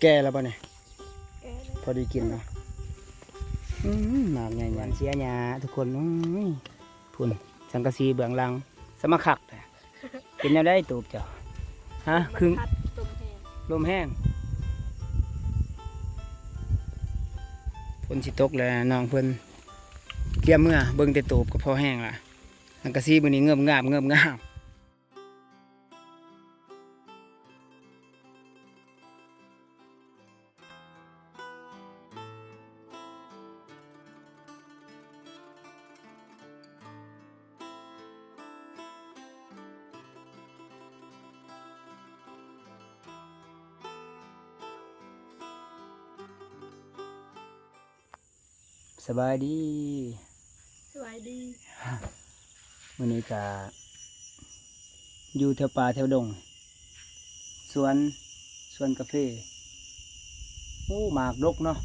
ແກ່ແລ້ວບໍ່ນີ້? ແກ່ແລ້ວ ພໍດີກິນເນາະ. ອືມ ໝາກໃຫຍ່ໆ ເສຍຫຍ້າທຸກຄົນ. ໂອ້ຍ ພຸ້ນ ສັງກະສີເບື້ອງຫຼັງ ສະມາຄັກແທ້. ເປັນແນວໃດຕູບເຈົ້າ? ຮະ? ຄືລົມແຮງ ລົມແຮງ ຝົນຊິຕົກແລ້ວ. ນ້ອງເພິ່ນກຽມເມືອ ເບິ່ງແຕ່ຕູບກໍພໍແຮງລະ. ສັງກະສີມື້ນີ້ເງີບງາບ ເງີບງາບ. ສະບາຍດີ ສະບາຍດີ. ມື້ນີ້ກະຢູ່ແຖວປ່າແຖວດົງ ສວນ ສວນກາເຟ. ໂອ້ ໝາກດົກເນາະ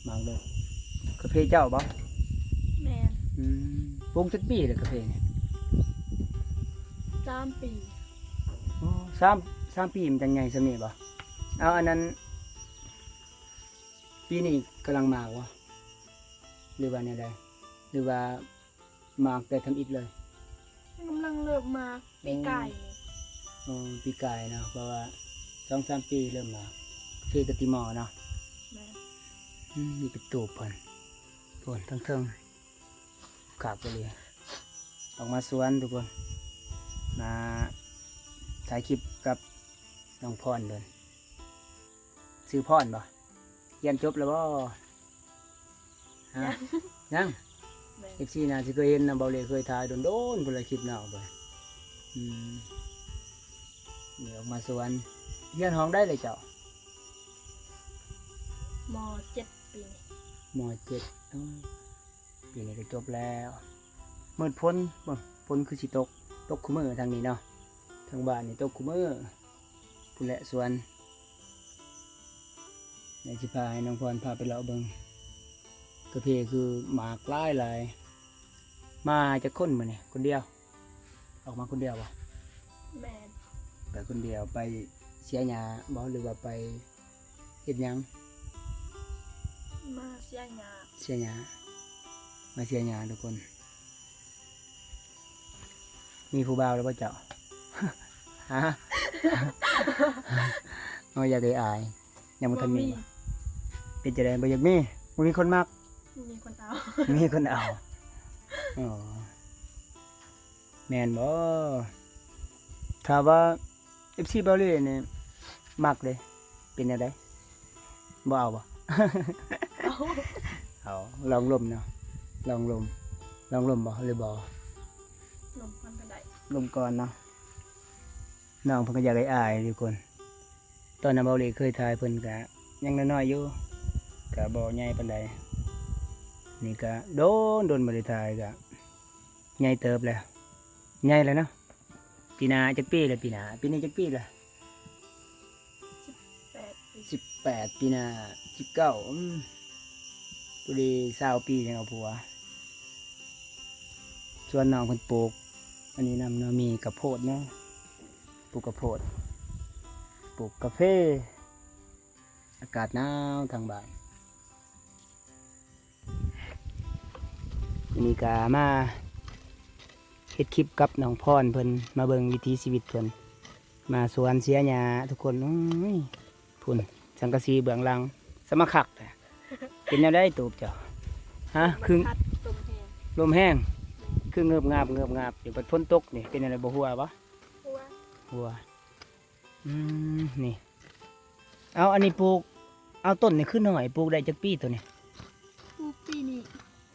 ໝາກດົກ. ກາເຟເຈົ້າບໍ່? ແມ່ນ. ອືມ ປູກຈັກປີແລ້ວກາເຟນີ້? ສາມປີ. ໂອ້ ສາມ ສາມປີມັນຈັ່ງໃຫຍ່ສ່ຳນີ້ບໍ່? ເອົາ ອັນນັ້ນ ປີນີ້ກຳລັງໝາກບໍ່ ຫຼືວ່າແນວໃດ? ຫຼືວ່າໝາກແຕ່ທຳອິດເລີຍ? ກຳລັງເລີ່ມໝາກ ອືມ ປີກາຍນີ້. ອໍ ປີກາຍເນາະ ເພາະວ່າສອງສາມປີເລີ່ມໝາກ ຄືກະຕິໝໍເນາະ. ແມ່ນ. ອືມ ມີເປັນຕູບເພິ່ນ ໂພນ ທັງເທິງ ຄັກອີ່ຫຼີ. ອອກມາສວນທຸກຄົນ ມາຖ່າຍຄລິບກັບນ້ອງພອນເພິ່ນ. ຊື່ພອນບໍ່? ຮຽນຈົບແລ້ວບໍ່? ຮະ? ຍັງ. ຍັງ? ແມ່ນ. ເອັຟຊີ ໜ້າຊິເຄີຍເຫັນນະ ເບົາເລເຄີຍຖ່າຍດົນໆ ພຸ້ນລະ ຄລິບນອກເພິ່ນ. ອືມ ນີ້ອອກມາສວນ. ຮຽນຫ້ອງໃດລະເຈົ້າ? ມໍເຈັດປີນີ້. ມໍເຈັດ. ອໍ ປີນີ້ກໍຈົບແລ້ວ. ມືດຝົນ ເບິ່ງ ຝົນຄືຊິຕົກ ຕົກຄູ່ມື້ທາງນີ້ເນາະ ທາງບ້ານນີ້ຕົກຄູ່ມື້. ພຸ້ນແຫຼະສວນ ດຽວຊິພາໃຫ້ນ້ອງພອນພາໄປເລາະເບິ່ງ ກາເຟຄືໝາກຫຼາຍໆ. ມາຈັກຄົນມື້ນີ້? ຄົນດຽວ? ອອກມາຄົນດຽວບໍ່? ແມ່ນ. ໄປຄົນດຽວ ໄປເສຍຫຍ້າບໍ່ ຫຼືວ່າໄປເຮັດຫຍັງ? ມາເສຍຫຍ້າ. ເສຍຫຍ້າ ມາເສຍຫຍ້າທຸກຄົນ. ມີຜູ້ບ່າວແລ້ວບໍ່ເຈົ້າ? ຮະ? ເຮົາຢາກໄດ້ອາຍ ຍັງບໍ່ທັນມີ. ບໍ່ມີ. ເປັນຈັ່ງໃດ ບໍ່ຢາກມີ? ບໍ່ມີຄົນມັກ? ບໍ່ມີຄົນເອົາ. ບໍ່ມີຄົນເອົາ. ອໍ ແມ່ນບໍ່? ຖ້າວ່າ ເອັຟຊີ ເບົາເລນີ້ມັກເດ້ ເປັນແນວໃດ? ບໍ່ເອົາບໍ່? ເອົາ. ເອົາ ລອງລົມເນາະ ລອງລົມ ລອງລົມບໍ່ ຫຼືບໍ່? ລົມກ່ອນກໍໄດ້. ລົມກ່ອນເນາະ. ນ້ອງເພິ່ນກໍຢາກໄດ້ອາຍທຸກຄົນ. ຕອນນັ້ນເບົາເລເຄີຍຖ່າຍເພິ່ນກະຍັງນ້ອຍໆຢູ່ ກະບໍ່ໃຫຍ່ປານໃດ. ນີ້ກະດົນໆບໍ່ໄດ້ຖ່າຍ ກະໃຫຍ່ເຕີບແລ້ວ ໃຫຍ່ແລ້ວເນາະ. ປີໜ້າຈັກປີລະ? ປີໜ້າ ປີນີ້ຈັກປີລະ? ສິບແປດປີ. ສິບແປດ ປີໜ້າສິບເກົ້າ. ອືມ ພໍດີຊາວປີຈັ່ງເອົາຜົວ. ສວນນ້ອງເພິ່ນປູກອັນນີ້ນຳເນາະ ມີກະໂພດເນາະ ປູກກະໂພດ ປູກກາເຟ. ອາກາດໜາວທາງບ້ານ. ມື້ນີ້ກະມາເຮັດຄລິບກັບນ້ອງພອນເພິ່ນ ມາເບິ່ງວິຖີຊີວິດເພິ່ນ ມາສວນເສຍຫຍ້າທຸກຄົນ. ໂອ້ຍ ພຸ້ນ ສັງກະສີເບື້ອງຫຼັງ ສະມາຄັກແທ້. ເປັນແນວໃດຕູບເຈົ້າ? ຮະ? ຄືລົມແຮງ ລົມແຮງ ຄືເງີບງາບ ເງີບງາບຢູ່. ບັດຝົນຕົກນີ້ເປັນແນວໃດ ບໍ່ຮົ່ວບໍ່? ຮົ່ວ ຮົ່ວ. ອືມ ນີ້ ເອົາ ອັນນີ້ປູກ ເອົາ ຕົ້ນນີ້ຄືນ້ອຍ ປູກໄດ້ຈັກປີໂຕນີ້? ປູກປີນີ້.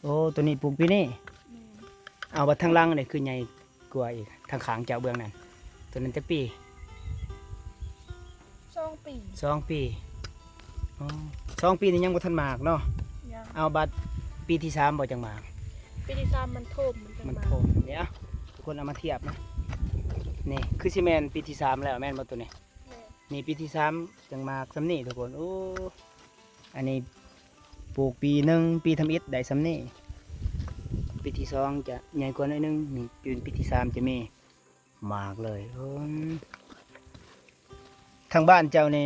ໂອ້ ໂຕນີ້ປູກປີນີ້. ແມ່ນ. ເອົາ ບັດທາງຫຼັງນີ້ຄືໃຫຍ່ກວ່າອີກ ທາງຂ້າງເຈົ້າເບື້ອງນັ້ນ ໂຕນັ້ນຈັກປີ? ສອງປີ. ສອງປີ. ອໍ ສອງປີນີ້ຍັງບໍ່ທັນໝາກເນາະ? ຍັງ. ເອົາ ບັດປີທີສາມບໍ່ຈັ່ງໝາກ? ປີທີສາມມັນໂທມ ມັນຈັ່ງໝາກ. ມັນໂທມ. ດຽວ ທຸກຄົນເອົາມາທຽບນະ ນີ້ຄືຊິແມ່ນປີທີສາມແລ້ວ ແມ່ນບໍ່ໂຕນີ້? ແມ່ນ. ນີ້ປີທີສາມຈັ່ງໝາກສ່ຳນີ້ທຸກຄົນ. ໂອ້ ອັນນີ້ປູກປີໜຶ່ງ ປີທຳອິດໄດ້ສ່ຳນີ້. ປີທີສອງຈະໃຫຍ່ກວ່າໜ້ອຍໜຶ່ງ. ນີ້ເປັນປີທີສາມຈະມີໝາກເລີຍ. ໂອ້ ທາງບ້ານເຈົ້ານີ້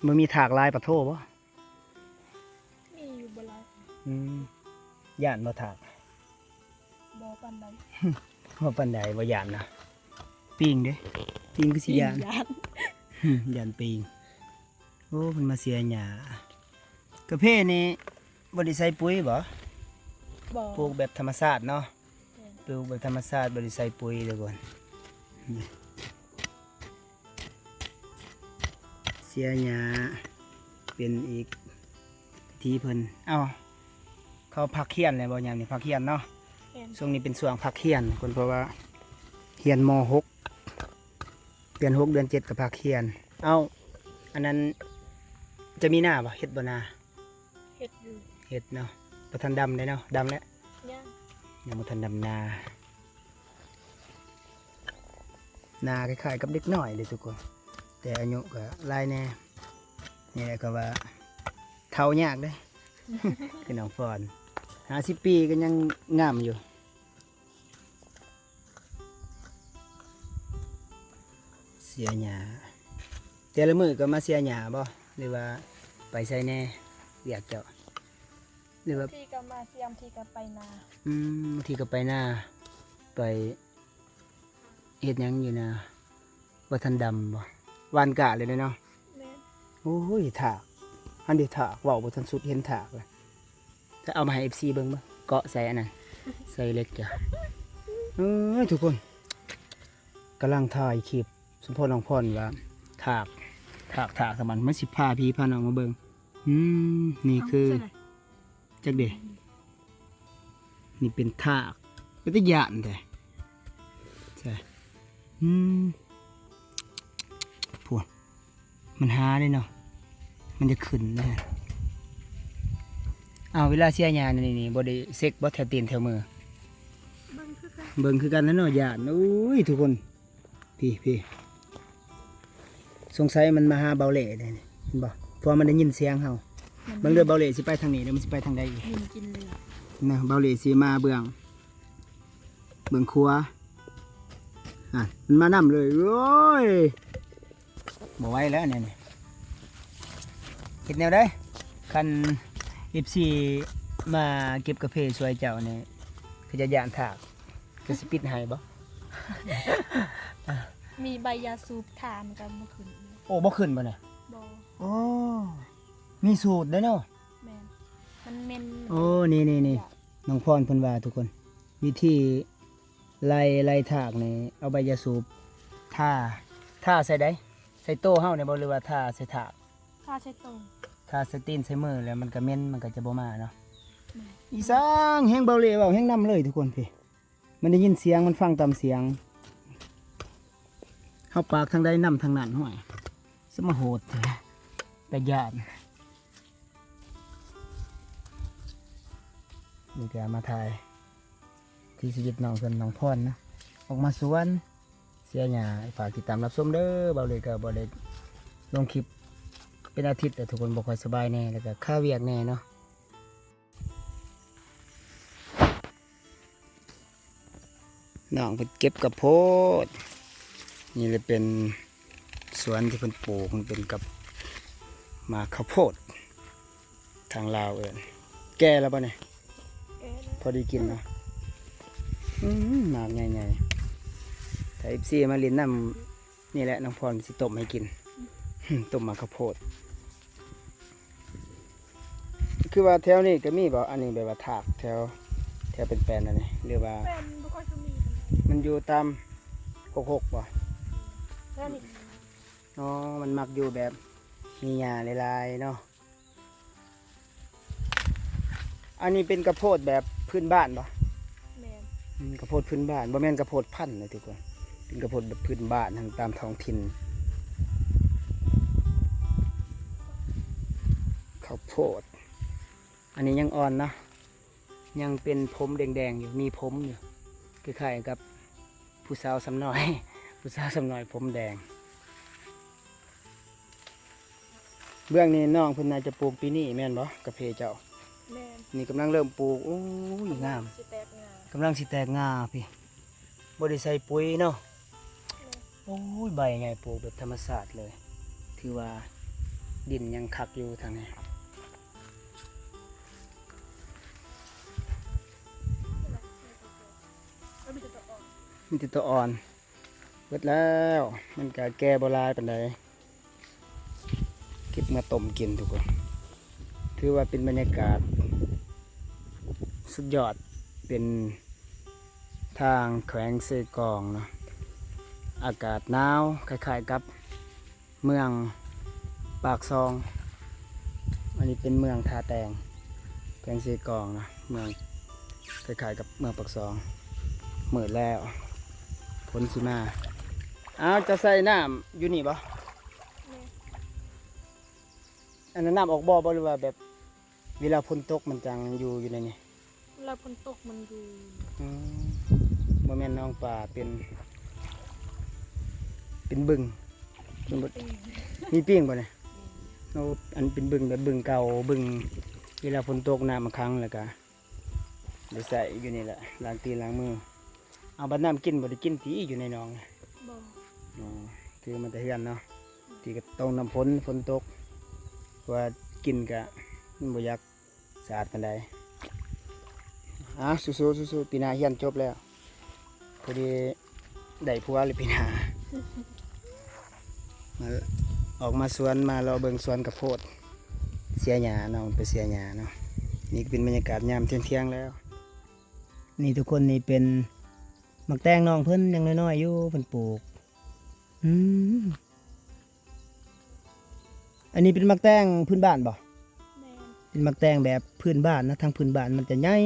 ບໍ່ມີຖາກຫຼາຍປະໂທບໍ່? ມີຢູ່ບໍ່ຫຼາຍ. ອືມ ຢ້ານບໍ່ຖາກ? ບໍ່ປານໃດ. ບໍ່ປານໃດ ບໍ່ຢ້ານນະ. ປີງເດ້? ປີງຄືຊິຢ້ານ. ຢ້ານ ຢ້ານປີງ. ໂອ້ ເພິ່ນມາເສຍຫຍ້າ. ກາເຟນີ້ບໍ່ໄດ້ໃສ່ປຸ໋ຍບໍ່? ບໍ່. ປູກແບບທຳມະຊາດເນາະ. ແມ່ນ. ປູກແບບທຳມະຊາດ ບໍ່ໄດ້ໃສ່ປຸ໋ຍທຸກຄົນ. ເສຍຫຍ້າເປັນອີກວິທີເພິ່ນ. ເອົ້າ ເຂົາພັກຮຽນແລ້ວບໍ່? ຍາມນີ້ພັກຮຽນເນາະ. ແມ່ນ. ຊ່ວງນີ້ເປັນຊ່ວງພັກຮຽນ ເພາະວ່າຮຽນ ມໍຫົກ ເດືອນຫົກເດືອນເຈັດກໍພັກຮຽນ. ເອົ້າ ອັນນັ້ນຈະມີນາບໍ່? ເຮັດບໍ່ນາ? ເຮັດຢູ່. ເຮັດເນາະ. ບໍ່ທັນດຳເດ້ເນາະ. ດຳແລ້ວ? ຍັງ. ຍັງບໍ່ທັນດຳນາ. ໜ້າຄ້າຍໆກັບເດັກນ້ອຍເດ້ທຸກຄົນ ແຕ່ອາຍຸກໍຫຼາຍແດ່. ນີ້ແຫຼະ ເຂົາວ່າເຖົ້າຍາກເດ້ ຄືນ້ອງຟອນ ຫ້າສິບປີກໍຍັງງາມຢູ່. ເສຍຫຍ້າ ແຕ່ລະມື້ກໍມາເສຍຫຍ້າບໍ່ ຫຼືວ່າໄປໃສແດ່ ວຽກເຈົ້າ? ຫຼືວ່າ ບາງທີກໍມາເສຍ ບາງທີກໍໄປນາ. ອືມ ບາງທີກໍໄປນາ ໄປເຮັດຫຍັງຢູ່ນາ? ບໍ່ທັນດຳບໍ່? ຫວ່ານກ້າເລີຍເນາະ. ແມ່ນ. ໂອ້ຍ ຖາກ ຫັ້ນເດຖາກ ເວົ້າບໍ່ທັນສຸດ ເຫັນຖາກລະ. ຈະເອົາມາໃຫ້ເອັຟຊີເບິ່ງເບິ່ງ ເກາະໃສ່ອັນນັ້ນ ໃສ່ເຫຼັກຈ້ະ. ເອີ ທຸກຄົນ ກຳລັງຖ່າຍຄລິບ ສົມພໍນ້ອງພອນວ່າ ຖາກ ຖາກ ຖາກ ມັນ ມັນຊິພາພີ່ພານ້ອງມາເບິ່ງ. ອືມ ນີ້ຄື ເອົາໃສ່ ຈັກເດ ນີ້ເປັນຖາກ ເປັນຕາຢ້ານແທ້. ໃສ່ ອືມ ພຸ້ນ ມັນຫາເດ້ເນາະ ມັນຈະຂຶ້ນເດ້. ອ້າວ ເວລາເສຍຫຍ້ານີ້ ນີ້ບໍ່ໄດ້ເຊັກບໍ່ ແຖວຕີນແຖວມື? ເບິ່ງຄືກັນ ເບິ່ງຄືກັນແຫຼະເນາະ ຢ້ານ. ໂອ້ຍ ທຸກຄົນ ພີ້ ພີ້ ສົງໄສມັນມາຫາເບົາເລ່ເດ້ນີ້ ເຫັນບໍ່? ເພາະວ່າມັນໄດ້ຍິນສຽງເຮົາ. ມັນ ເບິ່ງເດີ ເບົາເລ່ຊິໄປທາງນີ້ ແລ້ວມັນຊິໄປທາງໃດອີກ? ນະ ເບົາເລ່ຊິມາເບື້ອງ ເບື້ອງຂວາ. ອ່ະ ມັນມານຳເລີຍ. ໂອ້ຍ ບໍ່ໄຫວແລ້ວແນວນີ້ ເຮັດແນວໃດ? ຄັນເອັຟຊີມາເກັບກາເຟຊ່ວຍເຈົ້ານີ້ ເຂົາຈະຢ້ານຖາກ ເຂົາຊິປິດໃຫ້ບໍ່? ມີໃບຢາສູບ ຖາກມັນກໍບໍ່ຂຶ້ນ. ໂອ້ ບໍ່ຂຶ້ນບໍ່ນະ? ບໍ່. ໂອ້ ມີສູດເດ້ເນາະ. ແມ່ນ ມັນເໝັນ. ໂອ້ ນີ້ ນີ້ ນີ້ ນ້ອງພອນເພິ່ນວ່າ ທຸກຄົນ ວິທີໄລ່ ໄລ່ຖາກນີ້ ເອົາໃບຢາສູບທາ ທາໃສ່ໃດ? ໃສ່ໂຕເຮົານີ້ບໍ່ ຫຼືວ່າທາໃສ່ຖາກ? ທາໃສ່ໂຕ ທາໃສ່ຕີນໃສ່ມື ແລ້ວມັນກໍເໝັນ ມັນກໍຈະບໍ່ມາເນາະ. ແມ່ນ. ອີສາງ ແຮງເບົາເລ່ເວົ້າແຮງນຳເລີຍທຸກຄົນພີ້ ມັນໄດ້ຍິນສຽງ ມັນຟັງຕາມສຽງ ເຮົາປາກທາງໃດນຳທາງນັ້ນ. ຫ້ວຍ ສະມາໂຫດແທ້ ຕາຢ້ານ. ນີ້ກໍມາຖ່າຍທີ່ຊີວິດນ້ອງເພິ່ນ ນ້ອງພອນນະ ອອກມາສວນເສຍຫຍ້າ. ຝາກຕິດຕາມຮັບຊົມເດີ ເບົາເລ່ກໍບໍ່ໄດ້ລົງຄລິບເປັນອາທິດແລ້ວ ທຸກຄົນ ບໍ່ຄ່ອຍສະບາຍແດ່ ແລ້ວກໍຄາວຽກແດ່ເນາະ. ນ້ອງເພິ່ນເກັບກະໂພດ ນີ້ແຫຼະເປັນສວນທີ່ເພິ່ນປູກ ມັນເປັນກັບໝາກເຂົ້າໂພດ ທາງລາວເອີ້ນ. ແກ່ແລ້ວບໍ່ນີ້? ແກ່ແລ້ວ ພໍດີກິນເນາະ. ອືມ ໝາກໃຫຍ່ໆ ຖ້າເອັຟຊີມາຫຼິ້ນນຳ ນີ້ແຫຼະ ນ້ອງພອນຊິຕົ້ມໃຫ້ກິນ ຕົ້ມໝາກເຂົ້າໂພດ. ຄືວ່າແຖວນີ້ກໍມີບໍ່? ອັນນີ້ແບບວ່າຖາກແຖວ ແຖວເປັນແປນອັນນີ້ ຫຼືວ່າ ແປນບໍ່ຄ່ອຍຊິມີປານໃດ ມັນຢູ່ຕາມຫົກຫົກບໍ່? ແຖວນີ້. ອໍ ມັນມັກຢູ່ແບບມີຫຍ້າຫຼາຍໆເນາະ. ອັນນີ້ເປັນກະໂພດແບບພື້ນບ້ານບໍ່? ແມ່ນ. ອືມ ກະໂພດພື້ນບ້ານ ບໍ່ແມ່ນກະໂພດພັນນະທຸກຄົນ ເປັນກະໂພດແບບພື້ນບ້ານ ທາງຕາມທ້ອງຖິ່ນ. ເຂົ້າໂພດ ອັນນີ້ຍັງອ່ອນເນາະ ຍັງເປັນຜົມແດງໆຢູ່ ມີຜົມຢູ່ ຄ້າຍໆກັບ ຜູ້ສາວຊຳນ້ອຍ ຜູ້ສາວຊຳນ້ອຍຜົມແດງ. ເບື້ອງນີ້ນ້ອງເພິ່ນໜ້າຈະປູກປີນີ້ແມ່ນບໍ່ ກາເຟເຈົ້າ? ແມ່ນ. ນີ້ກຳລັງເລີ່ມປູກ. ໂອ້ຍ ງາມ ກຳລັງຊິແຕກງາ ກຳລັງຊິແຕກງາພີ້ ບໍ່ໄດ້ໃສ່ປຸ໋ຍເນາະ. ແມ່ນ. ໂອ້ຍ ໃບໃຫຍ່ ປູກແບບທຳມະຊາດເລີຍ ຖືວ່າ ດິນຍັງຄັກຢູ່ທາງນີ້ ມີແຕ່ຕົວອ່ອນ ເບິດແລ້ວ ມັນກະແກ່ບໍ່ຫຼາຍປານໃດ ເກັບມາຕົ້ມກິນທຸກຄົນ ຖືວ່າເປັນບັນຍາກາດສຸດຍອດ ເປັນທາງແຂວງເຊກອງເນາະ ອາກາດໜາວ ຄ້າຍໆກັບເມືອງປາກຊ່ອງ ອັນນີ້ເປັນເມືອງທ່າແຕງ ແຂວງເຊກອງເນາະ ເມືອງ ຄ້າຍໆກັບເມືອງປາກຊ່ອງ ມືດແລ້ວ ຝົນຊິມາ ອ້າວ ເຈົ້າໃສ່ນ້ຳຢູ່ນີ້ບໍ່? ແມ່ນ ອັນນັ້ນນ້ຳອອກບໍ່ ບໍ່ ຫຼືວ່າແບບເວລາຝົນຕົກມັນຈັ່ງຢູ່ ຢູ່ໃນນີ້? ເວລາຝົນຕົກມັນຢູ່ ອືມ ບໍ່ແມ່ນໜອງປາ ເປັນ ເປັນບຶງ ເປັນບຶງ ມີປີງບໍ່ນີ້? ໂອ້ ອັນເປັນບຶງແບບບຶງເກົ່າ ບຶງເວລາຝົນຕົກນ້ຳມັນຂັງ ແລ້ວກະໄດ້ໃຊ້ຢູ່ນີ້ແຫຼະ ລ້າງຕີນລ້າງມື ເອົາ ບັດນ້ຳກິນບໍ່ໄດ້ກິນຕິຢູ່ໃນໜອງ? ບໍ່ ອໍ ຖືມາແຕ່ເຮືອນເນາະ ທີ່ກໍຕ້ອງນ້ຳຝົນ ຝົນຕົກ ເພາະວ່າກິນກະມັນບໍ່ຢາກສະອາດປານໃດ ອ້າວ ສູ້ໆ ສູ້ໆ ປີໜ້າຮຽນຈົບແລ້ວ ພໍດີໄດ້ຜົວແລ້ວປີໜ້າ ມາ ອອກມາສວນ ມາເລາະເບິ່ງສວນກະໂພດ ເສຍຫຍ້າ ນ້ອງໄປເສຍຫຍ້າເນາະ ນີ້ກໍເປັນບັນຍາກາດຍາມທ່ຽງໆແລ້ວ ນີ້ທຸກຄົນ ນີ້ເປັນໝາກແຕງນ້ອງເພິ່ນ ຍັງນ້ອຍໆຢູ່ ເພິ່ນປູກ ອືມ ອັນນີ້ເປັນໝາກແຕງພື້ນບ້ານບໍ່? ແມ່ນ ເປັນໝາກແຕງແບບພື້ນບ້ານນະ ທາງພື້ນບ້ານມັນຈະໃຫຍ່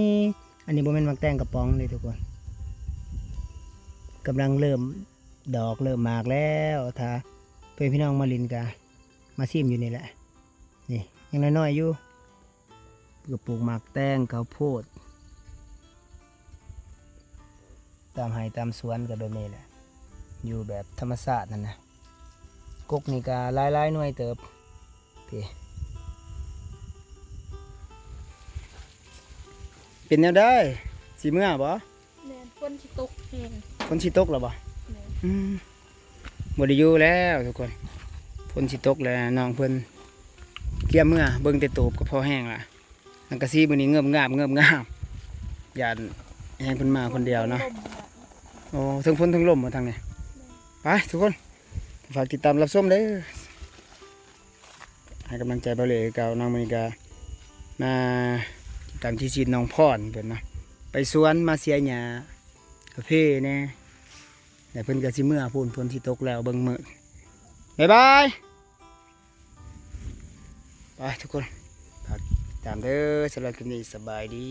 ອັນນີ້ບໍ່ແມ່ນໝາກແຕງກະປ໋ອງເດ້ທຸກຄົນ ກຳລັງເລີ່ມດອກເລີ່ມໝາກແລ້ວ ຖ້າເພື່ອນພີ່ນ້ອງມາຫຼິ້ນກະມາຊິມຢູ່ນີ້ແຫຼະ ນີ້ຍັງນ້ອຍໆຢູ່ ກໍປູກໝາກແຕງ ເຂົ້າໂພດ ຕາມໄຮ່ຕາມສວນກໍແບບນີ້ແຫຼະ ຢູ່ແບບທຳມະຊາດຫັ້ນນະ ກົກນີ້ກໍຫຼາຍໆໜ່ວຍເຕີບ ເປ ເປັນແນວໃດ ຊິເມືອບໍ່? ແມ່ນ ຝົນຊິຕົກແຮງ ຝົນຊິຕົກແລ້ວບໍ່? ແມ່ນ ອືມ ບໍ່ໄດ້ຢູ່ແລ້ວທຸກຄົນ ຝົນຊິຕົກແລ້ວ ນ້ອງເພິ່ນກຽມເມືອ ເບິ່ງແຕ່ຕູບກໍພໍແຮງລະ ສັງກະສີມື້ນີ້ເງີບງາບ ເງີບງາບ ຢ້ານແຮງເພິ່ນມາຄົນດຽວເນາະ ໂອ້ ເທິງຝົນເທິງລົມບໍ່ທາງນີ້ ໄປທຸກຄົນ ຝາກຕິດຕາມຮັບຊົມເດີ້ ໃຫ້ກຳລັງໃຈບ່າວເຫຼຄືເກົ່າເນາະ ມື້ນີ້ກະມາຕາມທີ່ຊີດນ້ອງພອນເພິ່ນເນາະ ໄປສວນມາເສຍຫຍ້າກາເຟແດ່ ແລ້ວເພິ່ນກະຊິເມືອພຸ້ນ ຝົນຊິຕົກແລ້ວເບິ່ງມື້ ບາຍບາຍ ໄປທຸກຄົນ ຝາກຕິດຕາມເດີ້ ສຳລັບຄລິບນີ້ ສະບາຍດີ.